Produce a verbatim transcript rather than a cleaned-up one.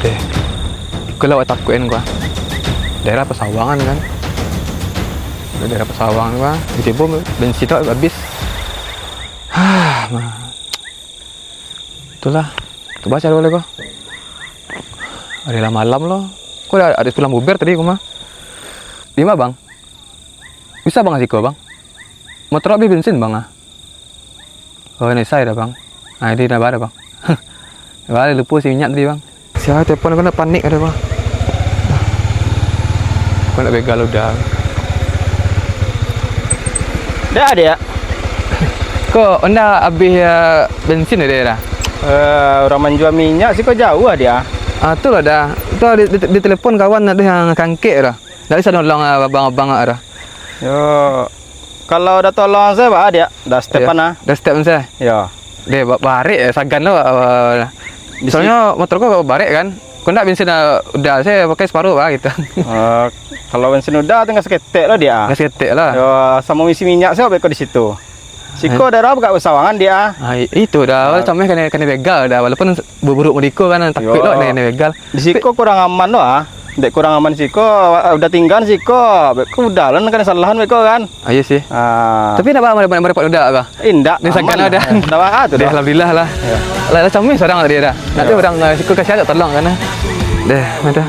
Eh, iko lah wak takuik an ko. Daerah pasawangan kan. Daerah pasawangan ko. Tibo bensin tu abih. Hah, mah. Itulah. Coba cari boleh ko. Ari lah malam lo. Ko ado, ado pulang bubar tadi ko mah. Di ma, Bang? Bisa, Bang, siko, Bang? Motor abih bensin, Bang, ah. Oh, ini saya dah, Bang. Ah, ini dah barang, Bang. Balik lupa isi minyak tadi, Bang. Sia telepon, ko nak panik ado, Bang. Ko nak begal udah. Dah ada ya? Ko Honda abih, eh, bensin tadi dah? Eh, urang manjua minyak siko jauah dia. Ah, tu lah dah. Tu di, di, ditelepon kawan ado nan kangkek dah. Ndak bisa nolong, ah, abang-abang ah, dah. Yo, kalau dah tolong saya, ba, dia dah step. Yo, an, ah. Dah step an saya. Yo. Deh, ba-, barek, eh, sagan lo, eh. Bisi- Soalnyo motor ko barek kan. Ko ndak bensin, ah, udah, saya pakai separuh, ba, gitu. Eh, kalau bensin udah, tinggal saketek lo dia. Tinggal saketek lah. Yo, samo isi minyak saya beko di situ. Siko daerah agak pasawangan dia. Ah, i-, itu dah. Ah. Sampai kena, kena begal dah. Walaupun buruk-buruk modiko kan, takuik lo kena, kena begal. Di siko kurang aman lo, ah. Dek kurang aman siko, udah tinggal siko, beko udah lo kena salahan beko kan. Ah, iyo sih. Ah. Tapi ndak ba-, ba-, ba-, ba-, udah ko? Eh, ndak. Ni sagan aman lah. Ndak ba-, ah, tu dah. Alhamdulillah lah. Yo. Lah, lah, sampai sorang tadi dah. Nak tu urang, eh, siko kasihan tak tolong kan. Deh, mantap.